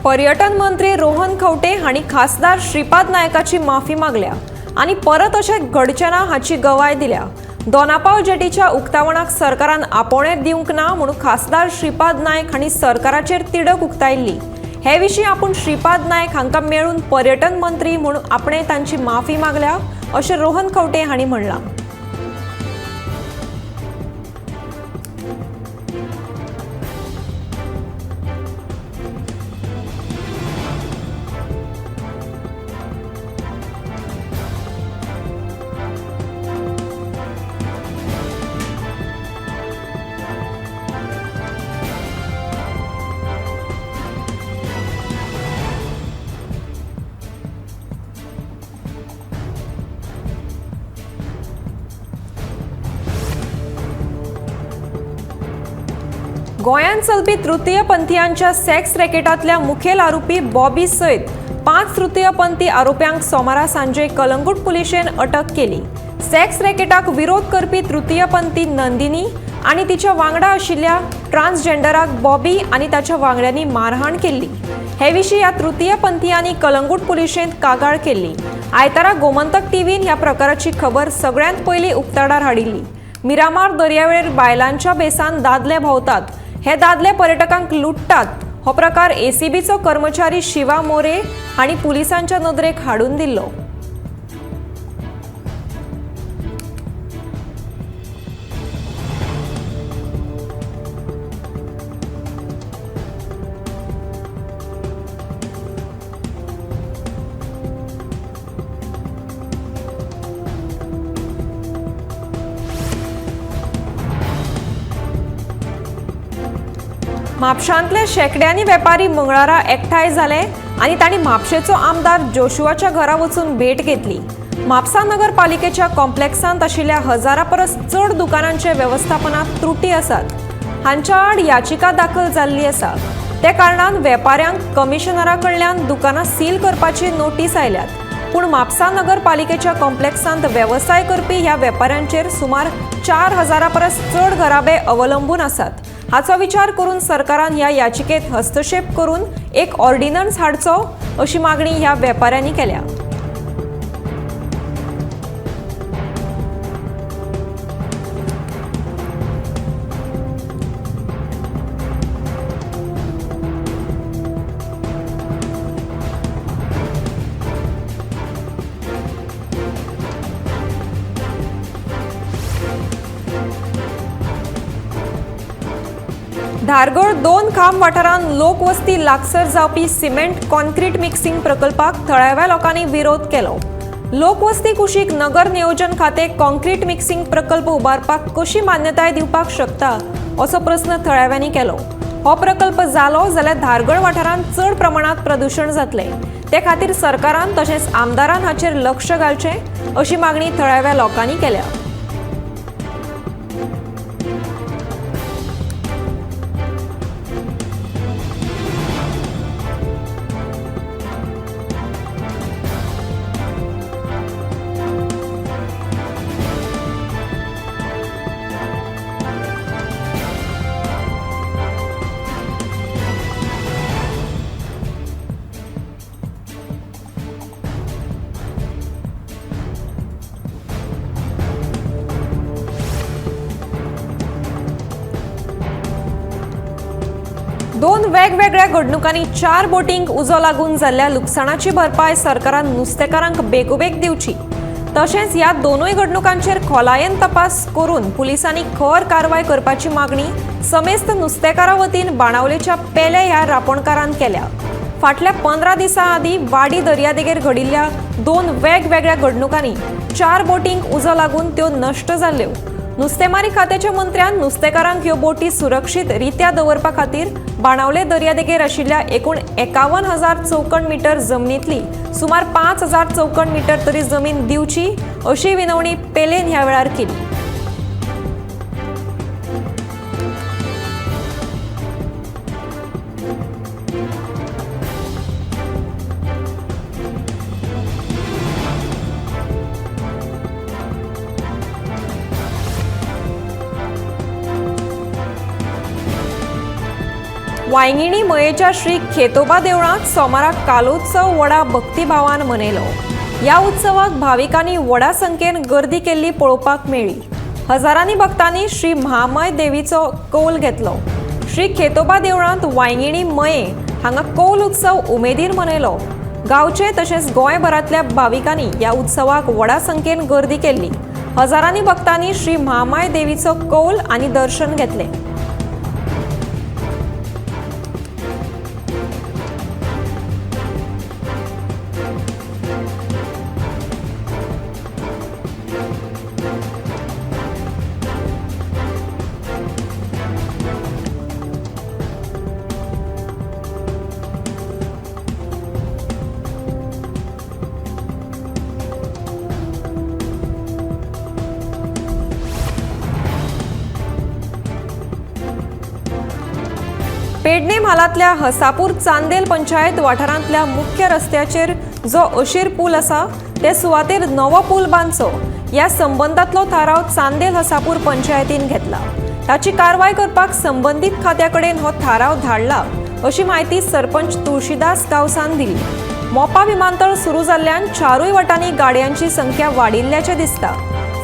पर्यटन मंत्री रोहन खंवटे हांणी खासदार श्रीपाद नायकाची माफी मागल्या आनी परत अशें घडचें ना हाची गवाय दिल्या. दोनापावल जेटीच्या उक्तावणाक सरकारान आपोवणें दिवंक ना म्हणून खासदार श्रीपाद नायक हांणी सरकाराचेर तिडक उक्तायल्ली. हे विशीं आपूण श्रीपाद नायक हांकां मेळून पर्यटन मंत्री म्हणून आपणें तांची माफी मागल्या अशें रोहन खंवटे हांणी म्हणलां. गोंयांत चलपी तृतीयपंथीयांच्या सेक्स रॅकेटांतल्या मुखेल आरोपी बॉबी सयत 5 तृतीयपंथी आरोप्यांक सोमारा सांजे कलंगूट पुलिशेन अटक केली. सेक्स रॅकेटाक विरोध करपी तृतीयपंथी नंदिनी आनी तिच्या वांगडा आशिल्ल्या ट्रान्सजेंडराक बॉबी आनी ताच्या वांगड्यांनी मारहाण केल्ली. हे विशीं ह्या तृतीयपंथीयांनी कलंगूट पुलिशेंत कागाळ केल्ली. आयतारा गोमंतक टीव्हीन ह्या प्रकाराची खबर सगळ्यांत पयलीं उक्ताडार हाडिल्ली. मिरामार दर्यावेळेर बायलांच्या बेसान दादले भोंवतात, हे दादले पर्यटकांक लुट्टात. हो प्रकार एसीबीचो कर्मचारी शिवा मोरे हांणी पुलिसांच्या नदरेक हाडून दिल्लो. म्हापशांतले शेंकड्यांनी वेपारी मंगळारा एकठांय जाले आनी तांणी म्हापशेचो आमदार जोशुआच्या घरा वचून भेट घेतली. म्हापसा नगरपालिकेच्या कॉम्प्लेक्सांत आशिल्ल्या हजारा परस चड दुकानांचे वेवस्थापनांत त्रुटी आसात. हांच्या आड याचिका दाखल जाल्ली आसा. ते कारणान वेपाऱ्यांक कमिशनरा कडल्यान दुकानां सील करपाची नोटीस आयल्यात. पूण म्हापसा नगरपालिकेच्या कॉम्प्लेक्सांत वेवसाय करपी ह्या वेपाऱ्यांचेर सुमार 4000 परस चड घराबे अवलंबून आसात. हाचो विचार करून सरकारान ह्या याचिकेत हस्तक्षेप करून एक ऑर्डिनन्स हाडचो अशी मागणी ह्या वेपाऱ्यांनी केल्या. धारगळ 2 खांब वाठारांत लोकवस्ती लागसर जावपी सिमेंट कॉन्क्रीट मिक्सिंग प्रकल्पाक थळाव्या लोकांनी विरोध केलो. लोकवस्ती कुशीक नगर नियोजन खातें कॉन्क्रीट मिक्सिंग प्रकल्प उबारपाक कशी मान्यताय दिवपाक शकता असो प्रस्न थळाव्यांनी केलो. हो प्रकल्प जालो जाल्यार धारगळ वाठारांत चड प्रमाणांत प्रदूशण जातलें. ते खातीर सरकारान तशेंच आमदारान हाचेर लक्ष घालचें अशी मागणी थळाव्या लोकांनी केल्या. दोन वेगवेगळ्या घडणुकांनी 4 बोटींक उजो लागून जाल्ल्या लुकसाणाची भरपाय सरकारान नुस्तेकारांक बेगोबेग दिवची. तशेंच ह्या दोनूय घडणुकांचेर खोलायेन तपास करून पुलिसांनी खर कारवाय करपाची मागणी समेस्त नुस्तेकारां वतीन बाणावलेच्या पेले ह्या रापोणकारान केल्या. फाटल्या 15 दिसां आदीं वाडी दर्यादेगेर घडिल्ल्या 2 वेगवेगळ्या घडणुकांनी 4 बोटींक उजो लागून त्यो नश्ट जाल्ल्यो. नुस्तेमारी खात्याच्या मंत्र्यान नुस्तेकारांक ह्यो बोटी सुरक्षीत रित्या दवरपा खातीर बाणावले दर्यादेगेर आशिल्ल्या एकूण 51,000 चौखण मिटर जमनींतली सुमार 5,000 चौखण मिटर तरी जमीन दिवची अशी विनवणी पेलेन ह्या वेळार केली. वांयगिणी मयेच्या श्री खेतोबा देवळांत सोमाराक कालोत्सव व्हडा भक्तिभावान मनयलो. ह्या उत्सवाक भाविकांनी व्हडा संख्येन गर्दी केल्ली पळोवपाक मेळ्ळी. हजारांनी भक्तांनी श्री महामाय देवीचो कौल घेतलो. श्री खेतोबा देवळांत वांयगिणी मये हांगा कौल उत्सव उमेदीन मनयलो. गांवचे तशेंच गोंयभरांतल्या भाविकांनी ह्या उत्सवाक व्हडा संख्येन गर्दी केल्ली. हजारांनी भक्तांनी श्री महामाय देवीचो कौल आनी दर्शन घेतलें. पेडणे म्हालांतल्या हसापूर चांदेल पंचायत वाठारांतल्या मुख्य रस्त्याचेर जो अशीर पूल आसा ते सुवातेर नवो पूल बांदचो ह्या संबंदांतलो थाराव चांदेल हसापूर पंचायतीन घेतला. ताची कारवाय करपाक संबंदीत खात्या कडेन हो थाराव धाडला अशी म्हायती सरपंच तुळशीदास गांवसान दिली. मोपा विमानतळ सुरू जाल्ल्यान चारूय वटांनी गाडयांची संख्या वाडिल्ल्याचें दिसता.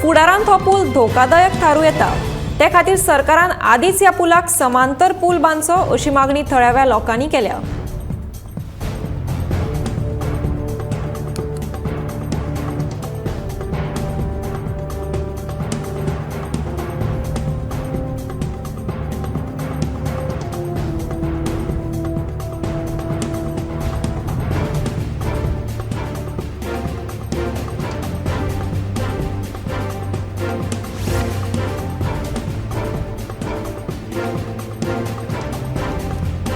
फुडारांत हो पूल धोकादायक थारूं येता. ते खातीर सरकारान आदीच ह्या पुलाक समांतर पूल बांदचो अशी मागणी थळाव्या लोकांनी केल्या.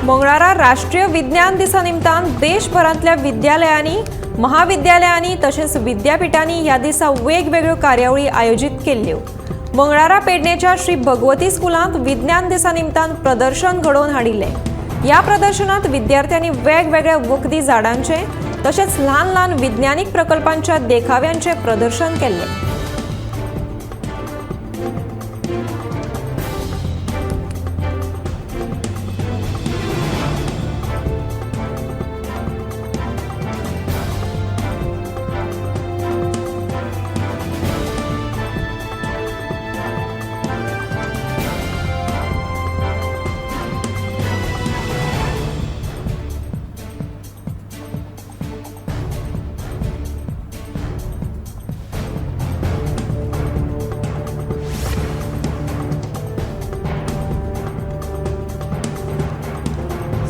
मंगळारा राष्ट्रीय विज्ञान दिसा निमतान देशभरांतल्या विद्यालयांनी, महाविद्यालयांनी तशेंच विद्यापीठांनी ह्या दिसा वेगवेगळ्यो कार्यावळी आयोजीत केल्ल्यो. मंगळारा पेडणेच्या श्री भगवती स्कुलांत विज्ञान दिसा निमतान प्रदर्शन घडोवन हाडिल्लें. ह्या प्रदर्शनांत विद्यार्थ्यांनी वेगवेगळ्या वखदी झाडांचें तशेंच ल्हान ल्हान विज्ञानीक प्रकल्पांच्या देखाव्यांचें प्रदर्शन केल्लें.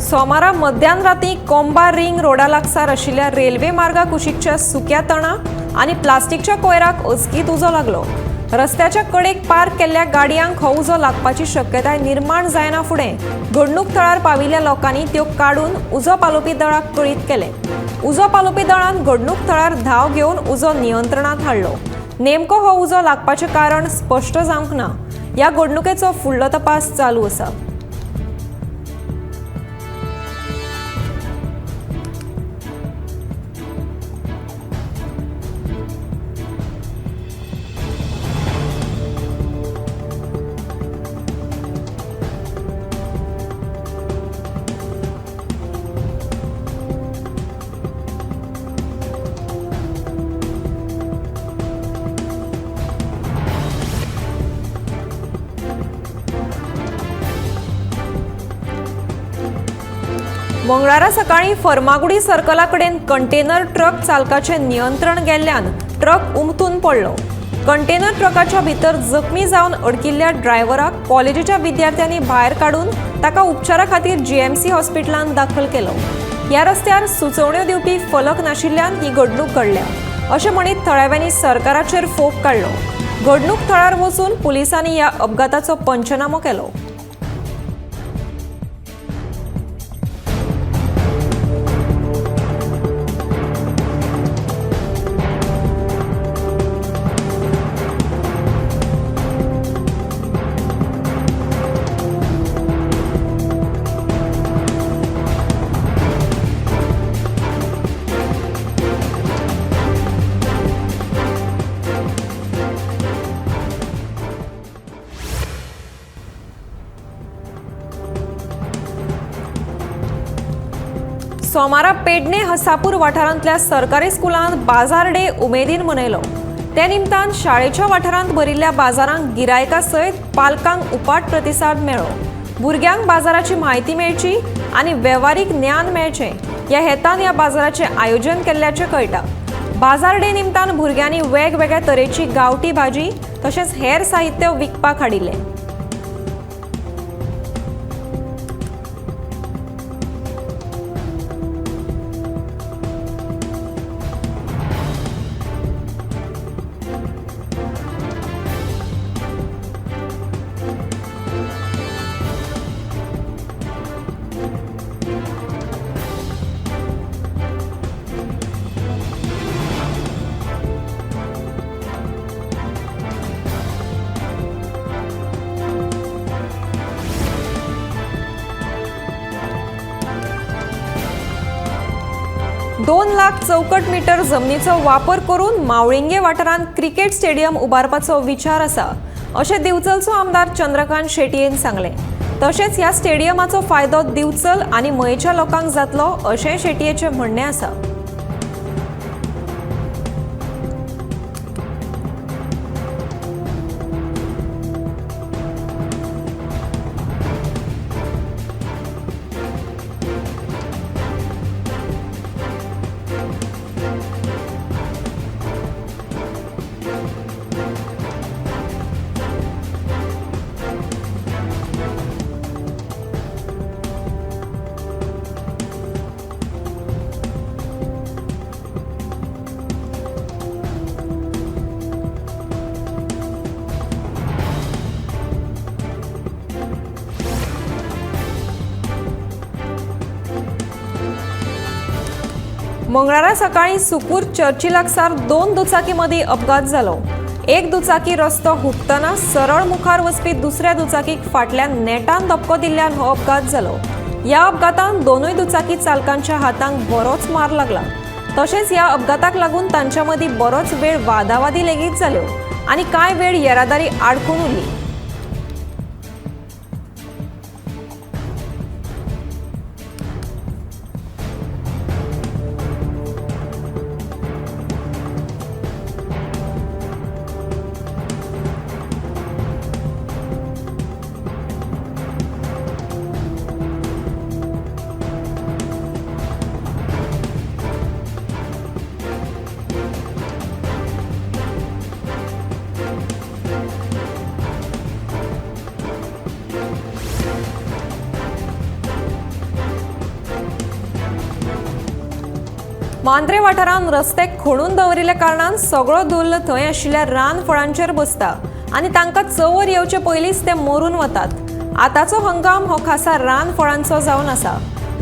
सोमारा मध्यान राती कोंबा रिंग रोडा लागसार आशिल्ल्या रेल्वे मार्गा कुशीकच्या सुक्या तणाक आनी प्लास्टीकच्या कोयराक अचकीत उजो लागलो. रस्त्याच्या कडेक पार्क केल्ल्या गाडयांक हो उजो लागपाची शक्यताय निर्माण जायना फुडें घडणूक थळार पाविल्ल्या लोकांनी त्यो काडून उजो पालोवपी दळाक कळीत केलें. उजो पालोवपी दळान घडणूक थळार धांव घेवन उजो नियंत्रणांत हाडलो. नेमको हो उजो लागपाचें कारण स्पश्ट जावंक ना. ह्या घडणुकेचो फुडलो तपास चालू आसा. मंगळारा सकाळी फर्मागुडी सर्कला कडेन कंटेनर ट्रक चालकाचें नियंत्रण गेल्ल्यान ट्रक उमथून पडलो. कंटेनर ट्रकाच्या भितर जखमी जावन अडकिल्ल्या ड्रायव्हराक कॉलेजीच्या विद्यार्थ्यांनी भायर काडून ताका उपचारा खातीर जीएमसी हॉस्पिटलांत दाखल केलो. ह्या रस्त्यार सुचोवण्यो दिवपी फलक नाशिल्ल्यान ही घडणूक घडल्या अशें म्हणीत थळाव्यांनी सरकाराचेर फोग काडलो. घडणूक थळार वचून पुलिसांनी ह्या अपघाताचो पंचनामो केलो. सोमारा पेडणे हसापूर वाठारांतल्या सरकारी स्कुलांत बाजार डे उमेदीन मनयलो. ते निमतान शाळेच्या वाठारांत भरिल्ल्या बाजारांक गिरायकां सयत पालकांक उपाट प्रतिसाद मेळ्ळो. भुरग्यांक बाजाराची म्हायती मेळची आनी वेव्हारीक ज्ञान मेळचें ह्या हेतान ह्या बाजाराचें आयोजन केल्ल्याचें कळटा. बाजार डे निमतान भुरग्यांनी वेगवेगळ्या तरेची गांवठी भाजी तशेंच हेर साहित्य विकपाक हाडिल्लें. दोन लाख चौकट मीटर जमनीचो वापर करून मावळिंगे वाठारांत क्रिकेट स्टेडियम उबारपाचो विचार आसा अशें दिवचलचो आमदार चंद्रकांत शेटयेन सांगलें. तशेंच ह्या स्टेडियमाचो फायदो दिवचल आनी मयेच्या लोकांक जातलो अशें शेटयेचें म्हणणें आसा. मंगळारा सकाळी सुकूर चर्ची लागसार दोन दुचाकी मदीं अपघात जालो. एक दुचाकी रस्तो हुपतना सरळ मुखार वचपी दुसऱ्या दुचाकीक फाटल्यान नेटान धपको दिल्ल्यान हो अपघात जालो. ह्या अपघातान दोनूय दुचाकी चालकांच्या हातांक बरोच मार लागला. तशेंच ह्या अपघाताक लागून तांच्या मदीं बरोच वेळ वादावादी लेगीत जाल्यो आनी कांय वेळ येरादारी आडकून उरली. मांद्रे वाठारांत रस्ते खोडून दवरिल्ल्या कारणान सगळो धुल्ल थंय आशिल्ल्या रान फळांचेर बसता आनी तांकां चवर येवचे पयलींच ते मरून वतात. आतांचो हंगाम हो खासा रान फळांचो जावन आसा.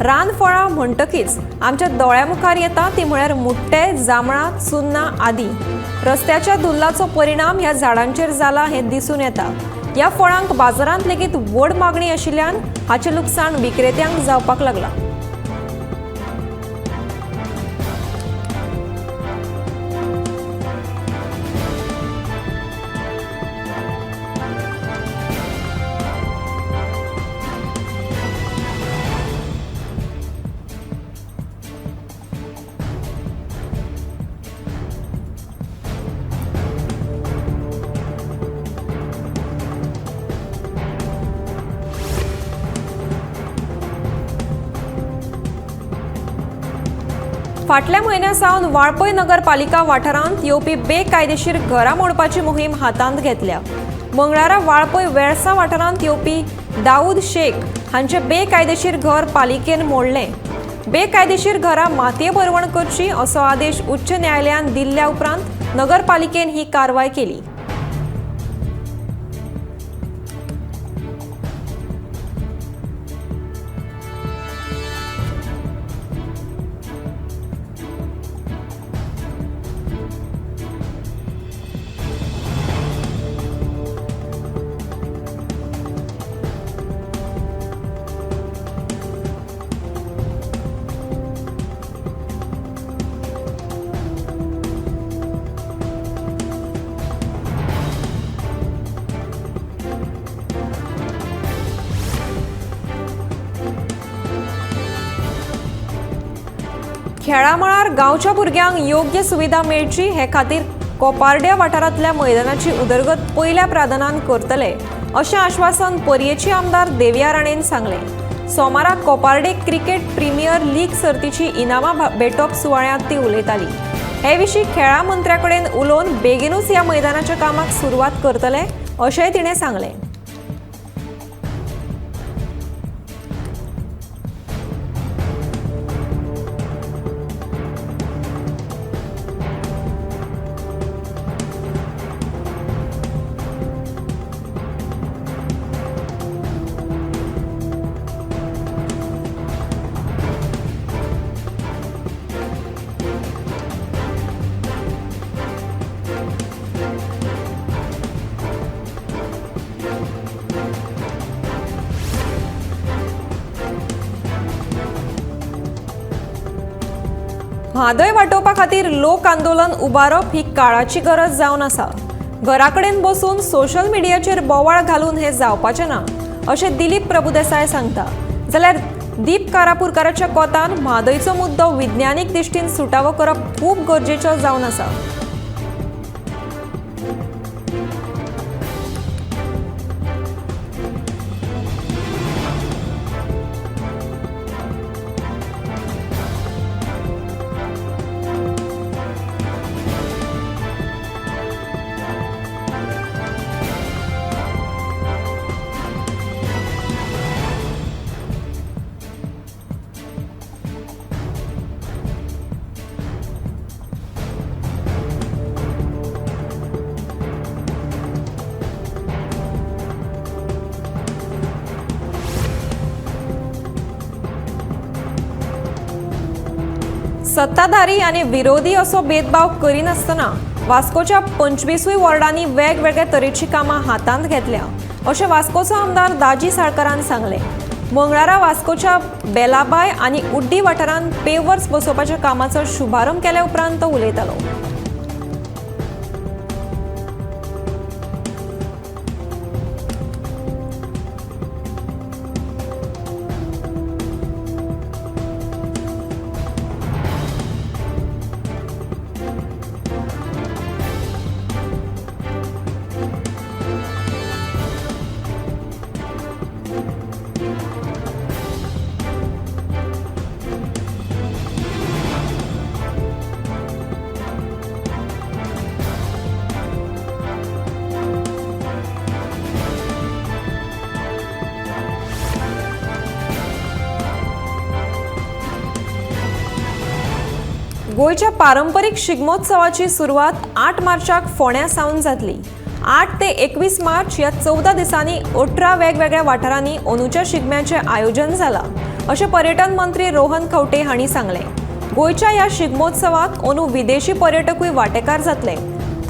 रान फळां म्हणटकीच आमच्या दोळ्या मुखार येता ती म्हळ्यार मुट्टे, जांबळां, चुन्नां आदी. रस्त्याच्या धुल्लाचो परिणाम ह्या झाडांचेर जाला हें दिसून येता. ह्या फळांक बाजारांत लेगीत व्हड मागणी आशिल्ल्यान हाचें लुकसाण विक्रेत्यांक जावपाक लागलां. फाटल्या म्हयन्या सावन वाळपय नगरपालिका वाठारांत येवपी बेकायदेशीर घरां मोडपाची मोहीम हातांत घेतल्या. मंगळारा वाळपय वेळसा वाठारांत येवपी दाऊद शेख हांचे बेकायदेशीर घर पालिकेन मोडलें. बेकायदेशीर घरां मातये भरवण करची असो आदेश उच्च न्यायालयान दिल्ल्या उपरांत नगरपालिकेन ही कारवाय केली. खेळा मळार गांवच्या भुरग्यांक योग्य सुविधा मेळची हे खातीर कोपार्ड्या वाठारांतल्या मैदानाची उदरगत पयल्या प्राधान्यान करतले अशें आश्वासन पर्येची आमदार देविया राणेन सांगलें. सोमारा कोपार्डे क्रिकेट प्रिमियर लीग सर्तीची इनामां भेटोवप सुवाळ्यांत ती उलयताली. हे विशीं खेळां मंत्र्या कडेन उलोवन बेगीनूच ह्या मैदानाच्या कामाक सुरवात करतले अशेंय तिणें सांगलें. म्हादय वाटोवपा खातीर लोक आंदोलन उबारप ही काळाची गरज जावन आसा. घरा कडेन बसून सोशल मिडियाचेर बोवाळ घालून हें जावपाचें ना अशें दिलीप प्रभुदेसाय सांगता. जाल्यार दीप कारापुरकाराच्या कोतान म्हादयचो मुद्दो विज्ञानीक दृश्टीन सुटावो करप खूब गरजेचो जावन आसा. सत्ताधारी आनी विरोधी असो भेदभाव करिनासतना वास्कोच्या 25 वॉर्डांनी वेगवेगळ्या तरेची कामां हातांत घेतल्या अशें वास्कोचो आमदार दाजी साळकारान सांगलें. मंगळारा वास्कोच्या बेलाबाय आनी उड्डी वाठारांत पेवर्स बसोवपाच्या कामाचो शुभारंभ केल्या उपरांत तो उलयतालो. गोंयच्या पारंपरीक शिगमोत्सवाची सुरवात 8 मार्चाक फोंड्या सावन जातली. 8 ते 21 मार्च ह्या 14 दिसांनी 18 वेगवेगळ्या वाठारांनी अंदूच्या शिगम्याचें आयोजन जालां अशें पर्यटन मंत्री रोहन खंवटे हांणी सांगलें. गोंयच्या ह्या शिगमोत्सवाक अंदू विदेशी पर्यटकूय वांटेकार जातले.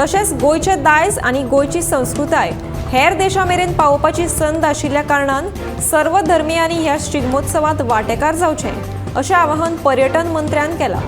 तशेंच गोंयचें दायज आनी गोंयची संस्कृताय हेर देशा मेरेन पावोवपाची संद आशिल्ल्या कारणान सर्व धर्मियांनी ह्या शिगमोत्सवांत वांटेकार जावचें अशें आवाहन पर्यटन मंत्र्यान केलां.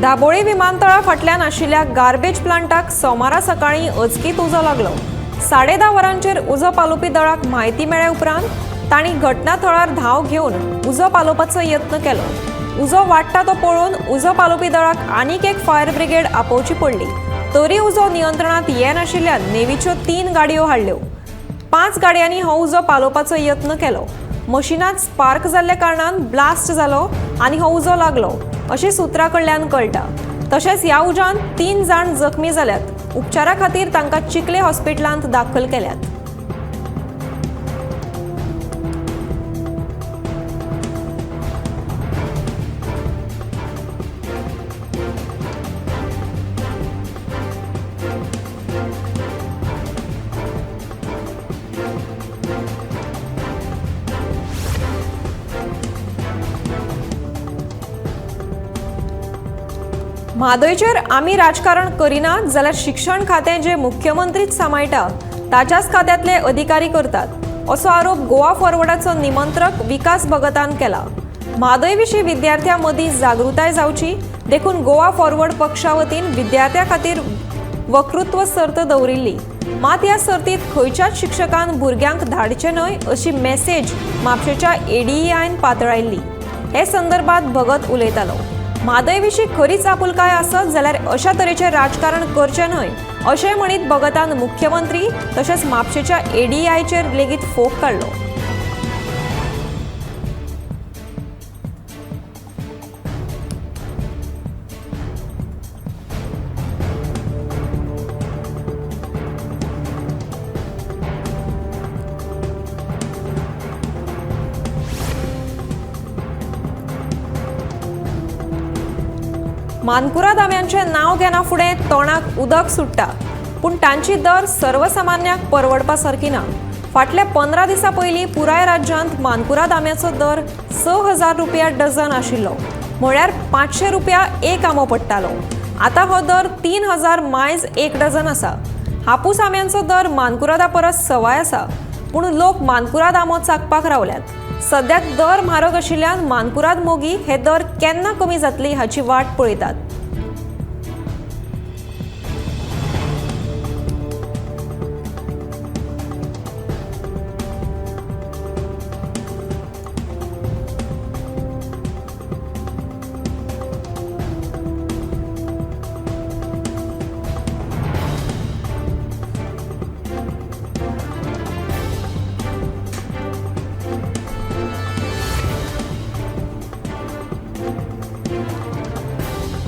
दाबोळी विमानतळा फाटल्यान आशिल्ल्या गार्बेज प्लांटाक सोमारा सकाळीं अचकीत उजो लागलो. 10:30 वरांचेर उजो पालोवपी दळाक म्हायती मेळ्ळे उपरांत तांणी घटना थळार धांव घेवन उजो पालोवपाचो यत्न केलो. उजो वाडटा तो पळोवन उजो पालोवपी दळाक आनीक एक फायर ब्रिगेड आपोवची पडली. तरी उजो नियंत्रणांत येनाशिल्ल्यान नेवीच्यो 3 गाडयो हाडल्यो. 5 गाडयांनी हो उजो पालोवपाचो यत्न केलो. मशिनांत स्पार्क जाल्ल्या कारणान ब्लास्ट जालो आनी हो उजो लागलो अशें सुत्रां कडल्यान कळटा. तशेंच ह्या उज्यान 3 जाण जखमी जाल्यात. उपचारा खातीर तांकां चिखले हॉस्पिटलांत दाखल केल्यात. म्हादयचेर आमी राजकारण करिनात जाल्यार शिक्षण खातें जे मुख्यमंत्रीच सांबाळटा ताच्याच खात्यांतले अधिकारी करतात असो आरोप गोवा फॉरवर्डाचो निमंत्रक विकास भगतान केला. म्हादय विशीं विद्यार्थ्यां मदीं जागृताय जावची देखून गोवा फॉरवर्ड पक्षा वतीन विद्यार्थ्यां खातीर वक्तृत्व सर्त दवरिल्ली. मात ह्या सर्तीत खंयच्याच शिक्षकान भुरग्यांक धाडचें न्हय अशी मॅसेज म्हापशेंच्या एडीईआयन पातळायल्ली. हे संदर्भात भगत उलयतालो. म्हादय विशीं खरीच आपुलकाय आसत जाल्यार अशा तरेचें राजकारण करचें न्हय अशें म्हणीत भगतान मुख्यमंत्री तशेंच म्हापशेंच्या एडीआयचेर लेगीत फोग काडलो. मानकुराद आंब्यांचें नांव घेना फुडें तोंडाक उदक सुट्टा, पूण तांची दर सर्वसामान्यांक परवडपा सारकी ना. फाटल्या 15 दिसां पयलीं पुराय राज्यांत मानकुराद आंब्याचो दर 6000 रुपया डझन आशिल्लो, म्हळ्यार 500 रुपया एक आंबो पडटालो. आतां हो दर 3000 मायज एक डझन आसा. हापूस आंब्यांचो दर मानकुरादा परस सवाय आसा, पूण लोक मानकुराद आंबो चाखपाक रावल्यात. सद्याक दर म्हारग आशिल्ल्यान मानकुराद मोगी हे दर केन्ना कमी जातली हाची वाट पळयतात.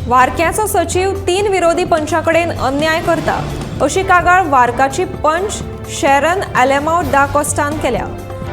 वारक्याचो सचीव 3 विरोधी पंचा कडेन अन्याय करता अशी कागाळ वारकाची पंच शॅरन आलेमाव दा कोस्टान केल्या.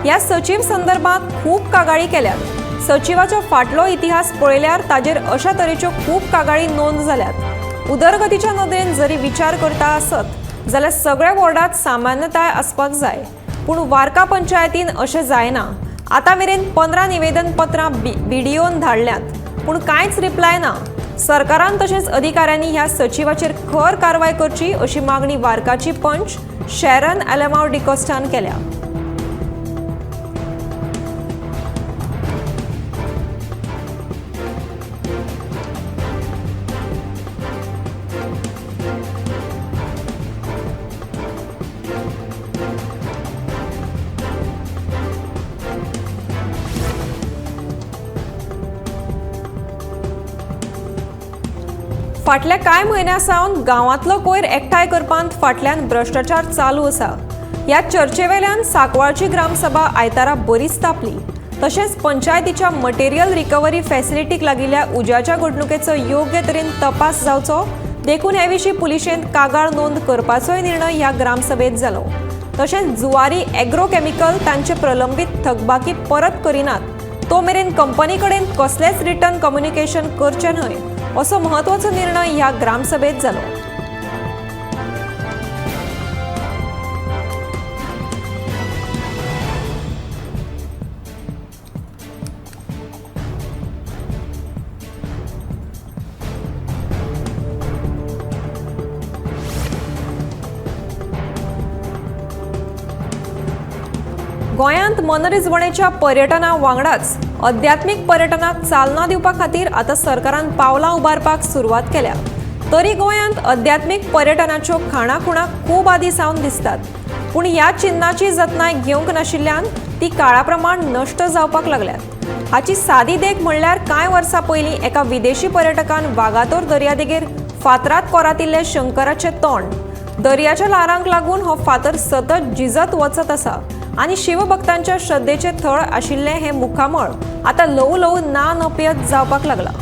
ह्या सचीव संदर्भात खूब कागाळी केल्यात. सचिवाचो फाटलो इतिहास पळयल्यार ताजेर अशा तरेच्यो खूब कागाळी नोंद जाल्यात. उदरगतीच्या नदरेन जरी विचार करता आसत जाल्यार सगळ्या वॉर्डांत सामान्यताय आसपाक जाय, पूण वारका पंचायतीन अशें जायना. आतां मेरेन 15 निवेदन पत्रां बीडीओन धाडल्यांत, पूण कांयच रिप्लाय ना. सरकारान तशेंच अधिकाऱ्यांनी ह्या सचिवाचेर खर कारवाय करची अशी मागणी वारकाची पंच शॅरन आलेमाव डिकोस्टान केल्या. फाटल्या कांय म्हयन्यां सावन गांवांतलो कोयर एकठांय करपांत फाटल्यान भ्रश्टाचार चालू आसा. ह्या चर्चेवेल्यान सांकवाळची ग्रामसभा आयतारा बरीच तापली. तशेंच पंचायतीच्या मटेरियल रिकव्हरी फॅसिलिटीक लागिल्ल्या उज्याच्या घडणुकेचो योग्य तरेन तपास जावचो देखून हे विशीं पुलिशेंत कागाळ नोंद करपाचोय निर्णय ह्या ग्रामसभेंत जालो. तशेंच जुवारी एग्रो केमिकल तांचे प्रलंबीत थकबाकी परत करिनात तो मेरेन कंपनी कडेन कसलेंच रिटर्न कम्युनिकेशन करचें न्हय असो महत्वाचो निर्णय ह्या ग्रामसभेत जालो. गोंयांत मनरिजवणेच्या पर्यटना वांगडाच अध्यात्मीक पर्यटनाक चालना दिवपा खातीर आतां सरकारान पावलां उबारपाक सुरवात केल्या. तरी गोंयांत अध्यात्मीक पर्यटनाच्यो खाणाखुणा खूब आदीं सावन दिसतात, पूण ह्या चिन्नाची जतनाय घेवंक नाशिल्ल्यान ती काळा प्रमाण नश्ट जावपाक लागल्यात. हाची सादी देख म्हणल्यार कांय वर्सां पयलीं एका विदेशी पर्यटकान वागातोर दर्यादेगेर फातरात कोरातिल्लें शंकराचें तोंड. दर्याच्या ल्हारांक लागून हो फातर सतत जिजत वचत आसा आनी शिवभक्तांच्या श्रद्धेचें थळ आशिल्लें हें मुखामळ आतां ल्हवू ल्हवू ना नपयत जावपाक लागलां.